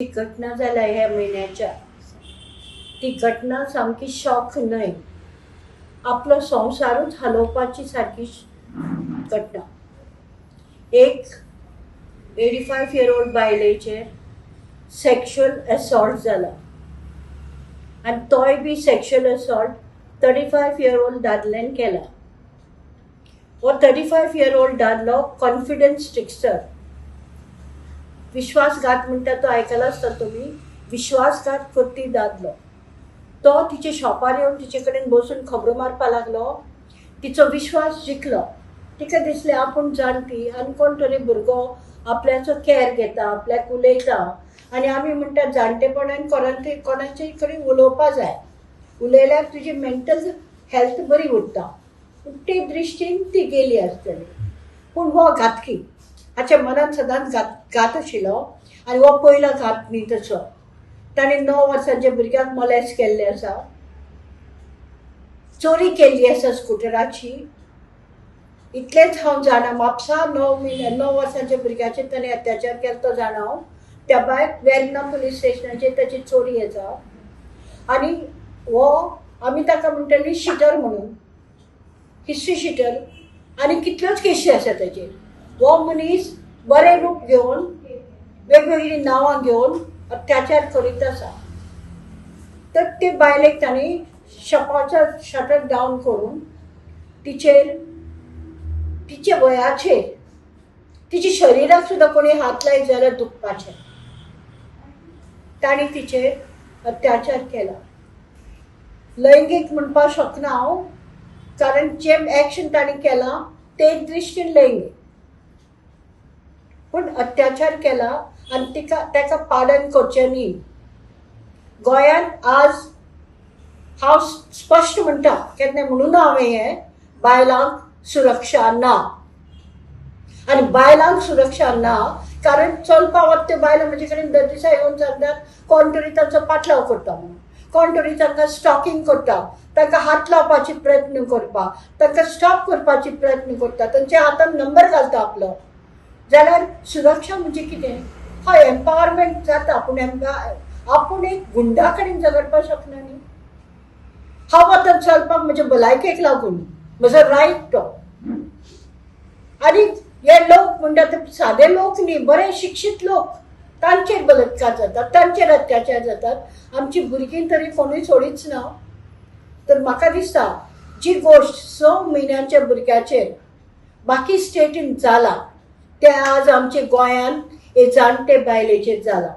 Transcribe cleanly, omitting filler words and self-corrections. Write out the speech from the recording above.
घटना जाल्या ह्या म्हयन्याच्या, ती घटना सामकी शॉक न्हय, आपलो संवसारूच हालोवपाची सारकी घटना. एक 85 इयर ओल्ड बायलेचेर सेक्शुअल असॉल्ट जाला आनी तोय बी sexual assault 35 year old दादल्यान केला. हो 35 इयर ओल्ड दादलो कॉन्फिडन्स ट्रिक्स्टर, विश्वासघात म्हणटा तो आयकला आसता तुमी, विश्वासघात करपी दादलो. तो तिच्या शॉपार येवन तिचे कडेन बसून खबरो मारपाक लागलो. तिचो विश्वास जिखलो. तिका दिसलें आपूण जाणटी आनी कोण तरी भुरगो आपल्याचो कॅर घेता, आपल्याक उलयता. आनी आमी म्हणटा जाणटेपणान कोणाचे कडेन उलोवपा जाय, उलयल्यार तुजी मेंटल हेल्थ बरी उरता. पूण ते दृश्टीन ती गेली आसतली. पूण हो घातकी, हाच्या मनान सदांच घात घात आशिल्लो आनी हो पयलो घात न्ही तसो. ताणें 9 वर्सांच्या भुरग्याक मोलेस्ट केल्लें आसा, चोरी केल्ली आसा स्कुटराची. इतलेंच हांव जाणा, म्हापसा 9 म्हयने 9 वर्सांच्या भुरग्याचेर ताणें अत्याचार केलो तो जाणा हांव. त्या भायर वेर्ना पुलीस स्टेशनाचेर ताची चोरी आसा. आनी हो आमी ताका म्हणटली शिटर म्हणून, हिस्ट्री शिटर, आनी कितल्योच केशी आसा ताचेर. हो मनीस बरें रूप घेवन, वेगवेगळीं नांवां घेवन अत्याचार करीत आसा. तर ते बायलेक तांणी शॉपाचो शटर डावन करून तिचेर, तिच्या वयाचेर, तिच्या शरिराक सुद्दां कोणी हात लायत जाल्यार दुखपाचें, तांणी तिचेर अत्याचार केला. लैंगीक म्हणपाक शकना हांव, कारण जें एक्शन तांणी केलां ते दृश्टीन लैंगीक, पूण अत्याचार केला आनी तिका ताका पालन करचें न्ही. गोंयांत आज हांव स्पश्ट म्हणटा, केन्ना म्हणून हांवें हें, बायलांक सुरक्षा ना. आनी बायलांक सुरक्षा ना कारण चलपा वता त्यो बायलो म्हजे कडेन दर दिसा येवन सांगतात, कोण तरी तांचो पाटलाव करता म्हणून, कोण तरी तांकां स्टॉकिंग करता, तांकां हात लावपाची प्रयत्न करपा, तांकां स्टॉप करपाची प्रयत्न करता, तांच्या हातान नंबर घालता आपलो. जाल्यार सुरक्षा म्हणजे कितें? हय, एम्पावरमेंट जाता, पूण आपूण एक गुंडा कडेन झगडपाक शकना न्ही. हांव आतां चलपाक म्हज्या भलायकेक लागून म्हजो रायट तो. आनी हे लोक म्हणटा ते सादे लोक न्ही, बरे शिक्षीत लोक, तांचेर बलात्कार जातात, तांचेर अत्याचार जातात. आमची भुरगीं तरी कोणूय सोडीच ना. तर म्हाका दिसता जी गोश्ट 6 म्हयन्यांच्या भुरग्याचेर बाकी स्टेटीन जाला, ते आज आमच्या गोंयान हे जाणटे बायलेचेर जाला.